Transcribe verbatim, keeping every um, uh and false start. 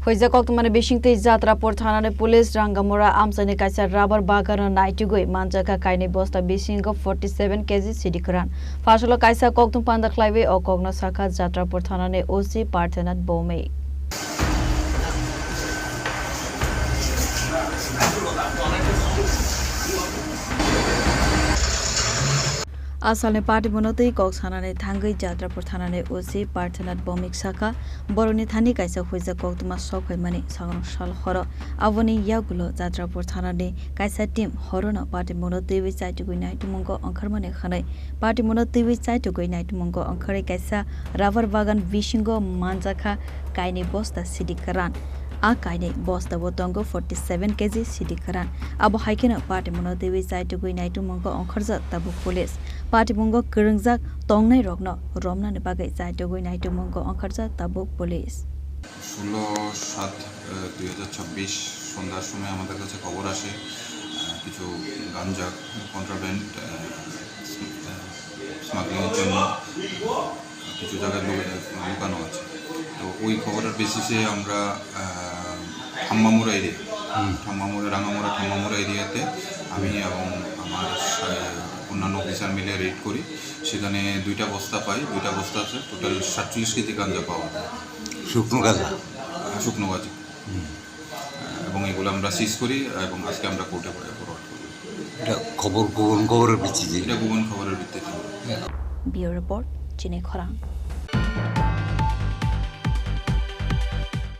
Huijak koktwmani bisingtwi Jatrapur thanani police Rangamura amchaini kaisa rubber bagano naitugwi manjakha kainwi bosta bisingo forty seven K G sidi kwran. Phasalo kaisa koktwm panda khlaiwi o kokno sakha Jatrapur thanani O C Parthanath Bhowmik. Asalni party bono twi kok sanani thangwi Jatrapur thanani O C Parthanath Bhowmik sakha, borokni thani kaisa huijak koktwma sok phaimani sangrong sal horo. Aboni yagulo Jatrapur thanani kaisa team horono party bono twiwi chaitugwi naitugmungo ongkharmani hwnwi, party bono twiwi chaitugwi naitugmungo ongkharwi kaisa rubber bagan bisingo manjakha kainwi bosta sidi kwran. A kainwi bosta bo tongo forty seven K G sidi kwran. Abo hai kheno party bono twiwi chaitugwi naitugmungo ongkharjak tabuk police. Party mungo kwrwngjak tongnai rokno romnani bagwi chaitugwi naitugmungo ongkharjak tabuk police. ষোলো সাত দুই হাজার ছাব্বিশ সন্ধ্যার সময় আমাদের কাছে খবর আসে, আহ, কিছু গাঞ্জা কন্ট্রাব্যান্ড, আহ, স্মাগলিংয়ের জন্য কিছু জায়গায় লু-, লুকানো আছে। তো ওই খবরের বেসিসে আমরা, আহ, ঠাম্মামুড়া এরিয়া, হুম। ঠাম্মামুড়া, রাঙামুড়া, ঠাম্মামুড়া এরিয়াতে আমি এবং আমার সা-, অন্যান্য অফিসার মিলে রেড করি। সেখানে দুইটা বস্তা পাই, দুইটা বস্তা আছে, টোটাল সাতচল্লিশ কেজি গাঞ্জা পাওয়া যায়। শুকনো গাঁজা? আহ, শুকনো গাঁজা। হুম। আহ, এবং এগুলো আমরা সিজ করি এবং আজকে আমরা কোর্টে ফরওয়ার্ড করি। এটা খবর, গোপন খবরের ভিত্তিতে? এটা গোপন খবরের ভিত্তিতে। Bureau Report, Chini Khorang.